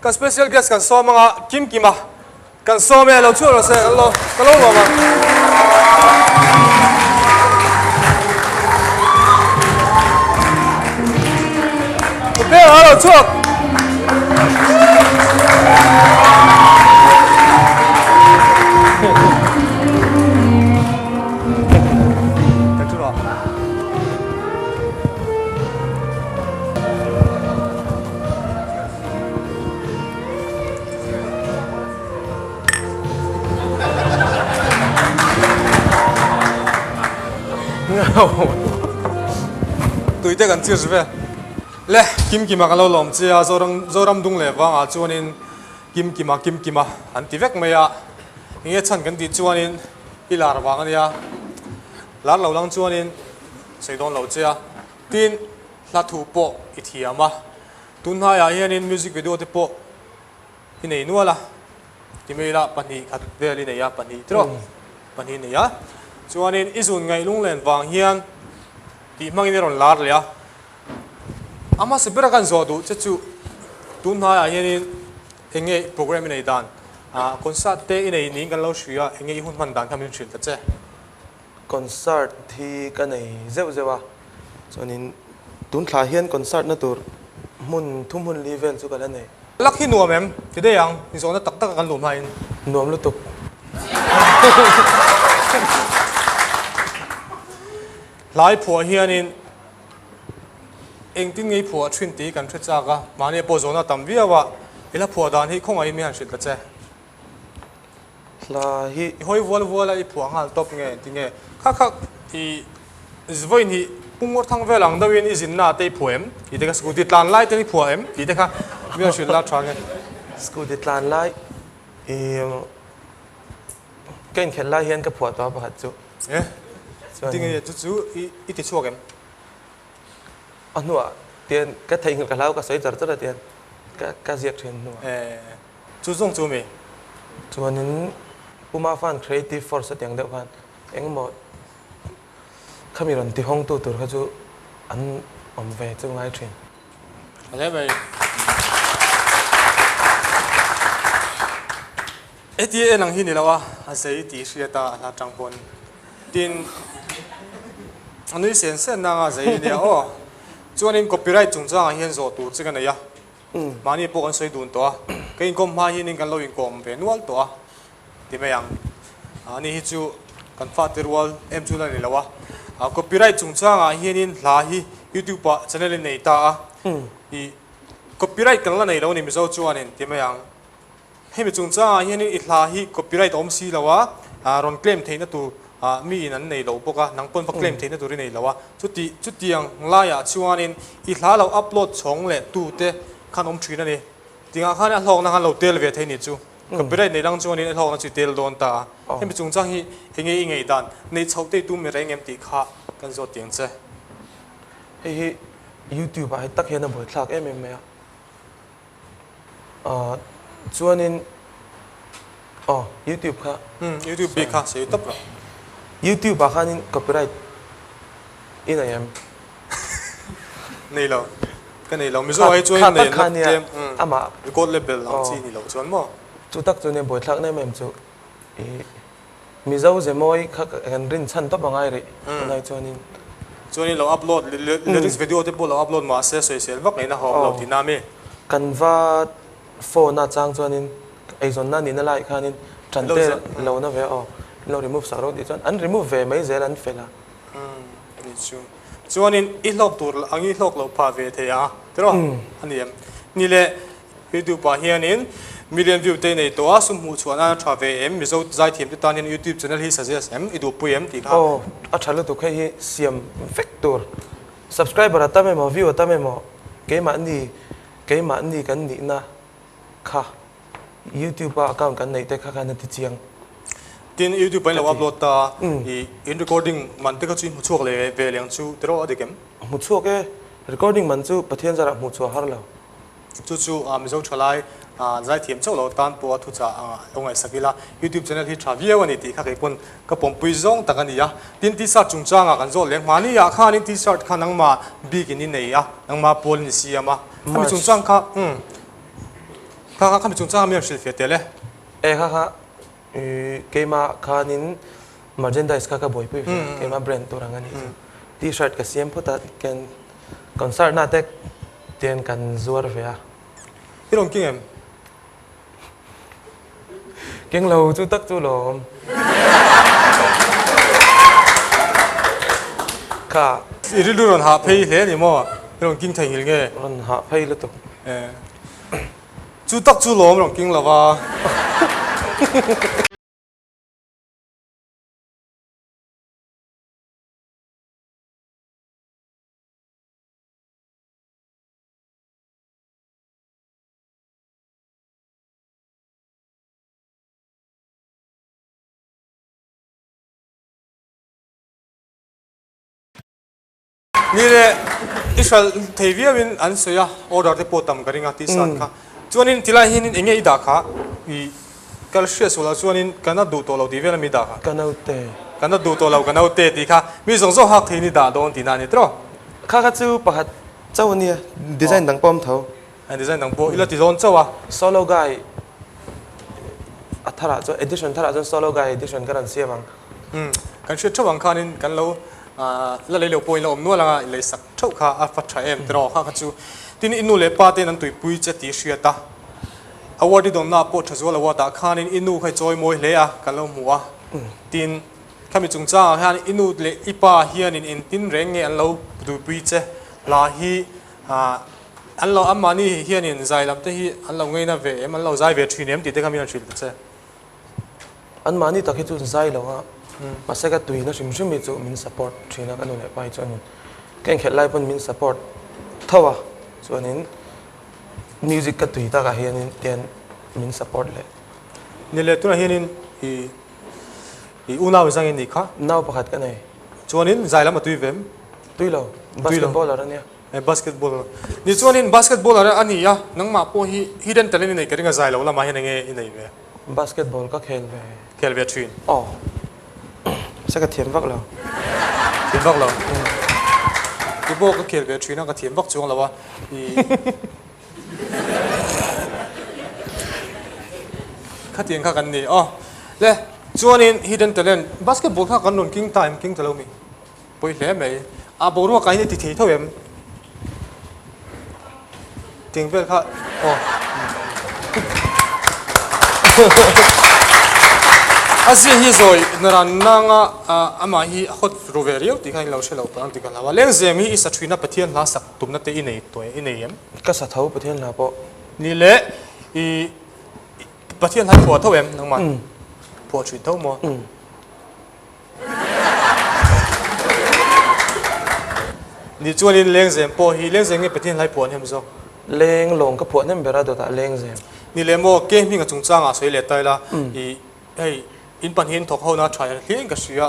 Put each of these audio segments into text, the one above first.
Kan special guest kan sawm anga Kim Kima kan sawm e, lo chhuak rawh se, kan lo ka lo lawm a. Prepare a lo chhuak. Kan chu rawh. Tuite kan cheers ve. Le, Kim Kima ka lo lawm che a, Zoram Zoram dung leh vangah chuanin Kim Kima Kim Kima an ti vek mai a. Enge chhan kan tih chuanin i lar vang a nia. Lar lo lang chuanin sawi dawn lo che a. Tin, hla thu pawh i thiam a. Tun hnaiah hianin music video te pawh i nei nual a, ti mai ila pahnih khat vel i nei a, pahnih tiraw pahnih i nei a. Chuanin i zun ngaih lunglen vang hian tih hmangin i rawn lar leh a. A hmasa bera kan zawh duh che chu tun hnaiah hianin eng nge program i nei dan, concert te i nei niin kan lo hria a, eng nge i hun hman dan kha min hrilh ta che. Concert hi ka nei zeuh zeuh a, chuanin tun thla hian concert na tur hmun thu hmun li vel chu ka la nei. Lak hi nuam em? Ti daih ang, inzawhna tak tak a kan luh hmain. Nuam lutuk. Hlai phuah hianin engtin ngei phuah thin tih kan hre chak a, mahni pawh zawhna tam viau a, i hla phuah dan hi khawngaih mi han hrilh ta che. Hla hi. I hawi vual vual a i phuah nghal tawp nge ti nge kha kha i vawiin hi pungawr thang vel ang deuhin i zinna te i phuah em tih te kha scooty tlan lai ten i phuah em tih te kha mi rawn hrilh la tha nge. Scooty tlan lai i ka inkhelh lai hian ka phuah tawh a pakhat chu. E ti nge chu chu i ti chhuak em? A hnuah tian ka theihnghilh ka hlau ka sawi char char a tian ka ka ziak thin hnuah. E. Chu zawng chu mi? Chuanin Puma fan creative force a tiang deuh khan engemaw khami rawn ti hawngtu tur kha chu an awm ve chu ngai thin. A hle mai. Hetia en ang hi ni lo a, a zei tih hriat a, a hla tang pawn. Tin, a nui sen sen nanga zei a nia aw. Chuanin copyright chungchangah hian zawh tur che ka nei a. Mahni pawh kan sawi dun tawh a, ka inkawm hma hianin kan lo inkawm ve nual tawh a ti mai ang. Ani hi chu kan fate rual em chu la ni lo a. Copyright chungchangah hianin hla hi YouTube ah channel in nei ta a, i copyright kan la nei lo a ni Mizo chuanin ti mai ang. Hemi chungchangah hianin i hla hi copyright a awm si lo a, rawn claim theihna tur mi in an nei lo bawk a, nang pawn va claim theihna tur i nei lo a. Chuti chutiang laiah chuanin i hla lo upload chhawng leh tute khan awm thin a ni. Tingah khan a hlawkna khan lo tel ve thei ni chu. Copyright nei lang chuanin a hlawkna chu i tel dawn ta a. Hemi chungchang hi enge i ngaihdan neih chhoh te i tum reng em tih kha kan zawt tiang che. Hei hi YouTube ah hei tak hian a buaithlak em em mai a. Chuanin aw YouTube kha. Umm YouTube bik kha sawi tawp rawh. YouTube ah khanin copyright i nei em? Nei lo. Ka nei lo. Mizo ai chuan nei an la tlem. Umm record label ang chi ni lo chuan maw? Chu tak chu nia buaithlak na em em chu i Mizo ze mawi kha kan rin chhan tawp angai rih tunai chuanin. Chuanin lo upload lyrics video te pawh lo upload mahse sawisel vak ngaihna hawm lo tihna ami? Kan va phone a chang chuanin eizawnna nihna laiah khanin tan te lo na ve aw lo remove sak rawh tih chuan an remove ve mai zel an fel a. Umm ni chu. Chuanin i hlawk tur ang i hlawk loh phah ve thei ang a tiraw a ni em? Ni le. YouTube ah hianin million view te i nei tawh a, sum hmuh chhuah nan a tha ve em? Mizo zaithiam te tan hian YouTube channel hi suggest em? I duhpui em tih kha. Aw, a tha lutuk hei hi siam vek tur. Subscriber a tam emaw view a tam emaw keimahni keimahni kan nihna kha YouTube a account kan neih te kha khan a ti chiang. Tin YouTube ah in lo upload ta a, i in recording man te kha chu i hmu chhuak leh ve leh ang chu tiraw a dik em? Hmu chhuak e, recording man chu Pathian zarah hmuh chhuah har lo. Chu chu Mizo thalai zaithiam chauh lo tan pawh a thuchah anga lo ngaihsak ila, YouTube channel hi tha viau a ni tih kha kei pawn ka pawmpui zawng tak a ni a. Tin T-shirt chungchangah kan zawt leh hmani ah khanin T-shirt kha nangmah bikin i nei a, nangmah pawl in i siam a. Khami chungchang kha umm. Kha kha khami chungchanga mi rawn hrilh fiah tel e. E kha kha keimah khanin merchandise kha ka buaipui ve a, keimah brand tur ang a nih chu. T-shirt ka siam phawt a, ken concert na te tian kan zuar ve a. I rawn king em? Keng lo chu tak chu lawm. Kha. I rilru rawn hah phei hle a ni maw? I rawn king thei nghil nge? Rawn hah phei lutuk. Chu tak chu lawm rawn king lo va. Ni le, i hralh thei viauin an sawi a, order te pawh tam ka ring a tih san kha. Chuanin tilai hianin eng nge i dah kha? I kal hriat suh loh chuanin ka na duh tawh lo tih vel a mi dah kha. Ka naute. Ka na duh tawh lo ka naute tih kha mi zawng zawng hak theiin i dah dawn tihna a ni tawh. Kha kha chu pakhat chauh a nia, design dang pawh a awm tho. A design dang pawh i la ti dawn chauh a. Solo guy a tharah chuan edition tharah chuan solo guy edition ka rawn siam ang. Umm kan hriat theuh ang khanin kan lo la lei lo pawhin la awm nual anga i lei sak theuh kha a fa tha em tiraw kha kha chu tin i nu leh pa ten an tuipui che tih hriat a award i dawnna pawh tha zual award ah khanin i nu kha i chawi mawi hle a kan lo hmu a tin khami chungchangah hian i nu leh i pa hianin engtin reng nge an lo tuipui che hla hi An lo, anmahni hianin zai lam te hi an lo ngeina ve em, an lo zai ve thin em tih te kha min rawn hrilh ta che. Anmahni tak hi chu zai lo a, mahse ka tuina hrim hrim hi chu min support thin a, ka nu leh pa hi chuanin ka inkhelh lai pawn min support tho a, chuanin music ka tui takah hianin tian min support leh. Ni leh tunah hianin i i unau zang in nih kha? Nau pakhat ka nei. Chuanin zai lam a tui ve em? Tui lo, basketballer a nia. He basketball ni chuanin basketballer a ni a, nangmah pawh hi hidden talent i nei ka ring a zai lo lamah hian enge i nei ve? Basketball ka khel ve. Khel ve thin. Aw. Se ka thiam vak lo. Thiam vak lo. Ti pawh ka khel ve thin a, ka thiam vak chuang lo a. Khatiang kha kan ni. Aw. Le chuanin hidden talent basketball kha kan rawn king ta em king ta lo mi? Pawi hle mai. A boruak ah hian i ti thei tho em? Ting vel kha aw. A zia hi zawi naran nanga amah hi a hot ru ve riau tih kha in lo hre lo palh ang tih ka hlau a. Lengzem hi i sa thina Pathian hla sak tumna te i nei tawh i nei em? Ka sa tho Pathian hla pawh. Ni le i Pathian hla i phuah tho em nangmah? Phuah thin tho maw? Ni chuanin lengzem pawh hi lengzem nge Pathian hlai phuah hnem zawk? Leng lawng ka phuah hnem ber a dawtah lengzem. Ni leh maw ke hming a chungchangah sawi leh ta ila i hei in pahnihin thawk ho na tha hliain ka hria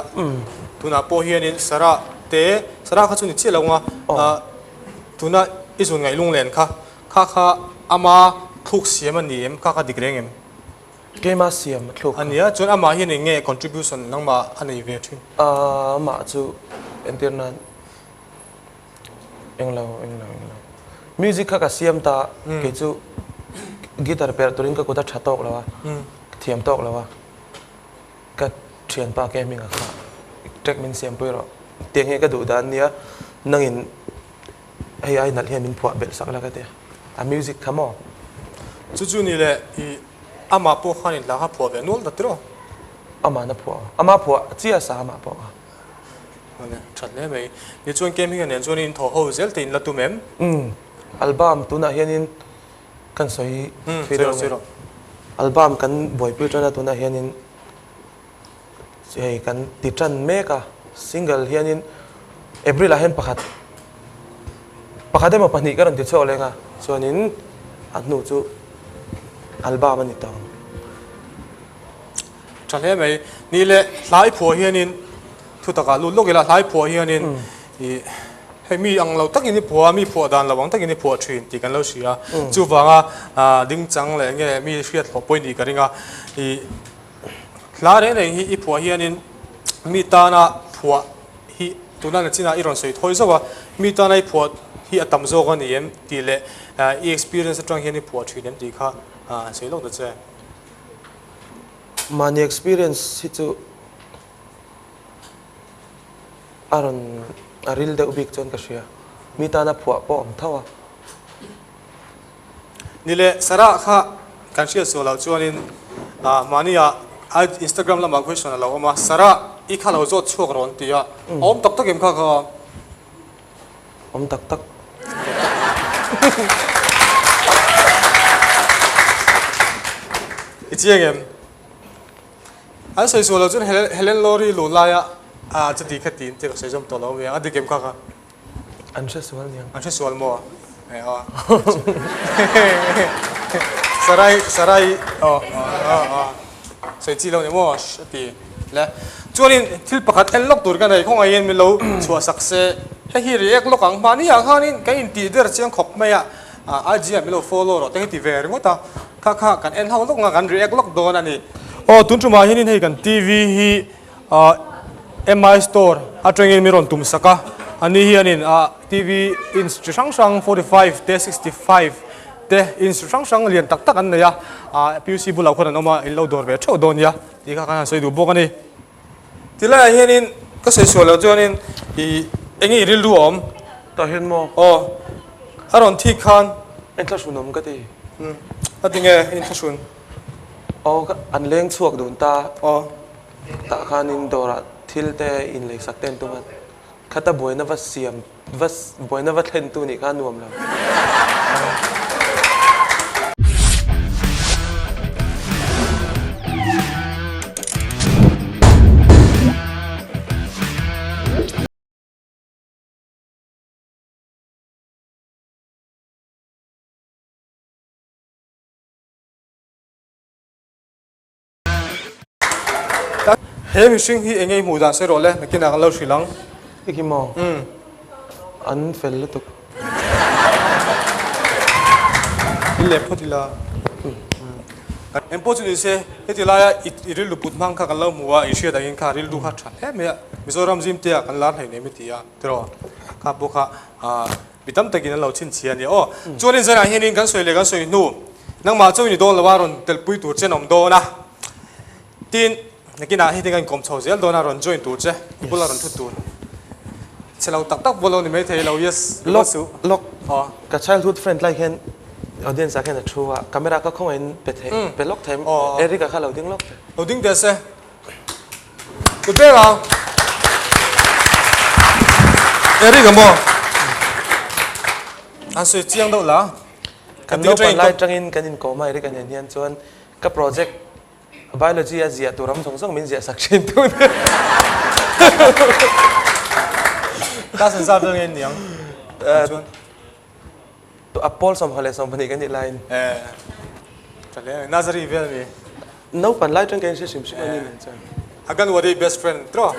tunah pawh hianin Sarah te Sarah kha chu ni chiah lo anga tuna i zun ngaih lunglen kha kha kha ama thluk siam a ni em kha kha dik reng em? Keimah siam a thluk kha. A nia, chuan amah hian eng nge contribution nangmah a nei ve thin? Amah chu entir nan eng lo, eng lo, eng lo. Music kha ka siam ta, kei chu guitar perh turin ka kut a tha tawk lo a, ka thiam tawk lo a. Ka thianpa ke hming a kha track min siampui rawh. Tiang hi ka duh dan nia, nangin hei ai nalh hian min phuah belh sak la ka ti a, a music kha maw? Chu chu ni le i amah pawh khan in hla kha phuah ve nual ta tiraw? Amah na phuah a, amah phuah chiah sa amah pawh kha. Awle, that hle mai. Ni chuan Kem Hinga nen chuan in thaw ho zel te in la tum em? Umm, album tunah hianin kan sawi thui deuh ang e. Album kan buaipui tan a tunah hianin hei kan ti tan mek a, single hianin April ah hian pakhat pakhat emaw pahnih ka rawn ti chhuak leng a, chuanin a hnu chu album a ni tawh ang. Tha hle mai. Ni leh hlai phuah hianin thu takah lut lawk ila hlai phuah hianin ih hei mi ang lo takin i phuah a, mi phuah dan lo ang takin i phuah thin tih kan lo hria. Chuvanga dingchang leh nge mi hriat hlawh pawh i nih ka ring a. Ih Hla reng reng hi i phuah hianin mi tana phuah hi tuna na chinah i rawn sawi thawi zauh a, mi tana i phuah hi a tam zawk a ni em tih leh i experience atang hian i phuah thin em tih kha. Sawi lawk ta che. Mahni experience hi chu a rawn a ril deuh bik chuan ka hria. Mi tana phuah pawh awm tho a. Ni leh Sarah kha kan hriat sual loh chuanin mahni ah Instagram lamah question a lo awm a, Sarah i kha lo zawt chhuak rawh an ti a, a awm tak tak em kha kha? Awm tak tak. I chiang em? An sawi sual loh chuan Helen Lowry luh laia chuti kha tiin te ka sawi zawm tawh lo amiang, a dik em kha kha? An hre sual niang. An hre sual maw? E aw. Sarai, Sarai, aw, aw, aw. Sawi chi lo ni maw? A ti le. Chuanin thil pakhat en lawk tur ka nei khawngaihin min lo chhuah sak se. Hei hi react lawk ang. Mahni ah khanin kan intih der chiang khawp mai a, IG ah min lo follow rawh te hi ti ve ringawt a. Kha kha kan en ho lawk ang a, kan react lawk dawn a ni. Aw, tun tumah hianin hei kan TV hi MI store atangin min rawn tum sak a, ani hianin TV inch chi hrang hrang 45 te 65 te inch hrang hrang lian tak tak an nei a, PUC bulah khuan an awm a, in lo dawr ve theuh dawn nia tih kha kan han sawi duh bawk a ni. Tilaiah hianin ka sawi sual loh chuanin ih eng nge i rilru a awm? Tah hian maw? Aw, a rawn thik khan. Inthlahrun awm ka ti. Umm, a ti nge inthlahrun? Aw, an leng chhuak dun ta. Aw. Tah khanin dawrah thil te inleisak te an tum a, khata buaina va siam va buaina va thlen tu nih kha a nuam lo. He mihring hi enge i hmuh dan sawi rawh le, nakinah kan lo hrilh ang. I khi maw? An fel lutuk. I leh phawt ila. Eng pawh chu ni se, heti laia i rilru put hmang kha kan lo hmu a, i hriat angin kha rilru kha tha hle mai a, Mizoram zimte ah kan lar hlei nem i ti a, tiraw? Kha pawh kha Mi tam takin an lo chhinchhia a nia aw. Chuanin zanah hianin kan sawi leh kan sawi hnu nangmah chauhin i dawn lo a, rawn telpui tur che an awm dawn a. Tin, nakinah heti kan inkawm chho zel dawn a, rawn join tur che, i bula rawn thut tur. Chhe lo tak tak pawh lo ni maithei lo, yes, Lawk, lawk, ka childhood friend lai hian audience ah khian a thu a, camera kha khawngaihin pe thei, pe lawk thei, Eric-a kha lo ding lawk thei. Lo ding teh se. Ku ber a. Eric a maw? An sawi chiang deuh la. Kan naupan lai atangin kan inkawm a Eric a nen hian chuan ka project biology a ziah tur am zawng zawng min ziah sak thin tu nia. Class an zat vel nge niang? Chuan. A pawl sawmhah leh 20 kan nih laiin. Eh, tha hle mai. Nazari vel mi. Naupan lai tang ka inhre hrim hrim a ni nen chuan. A kan wadi best friend tro.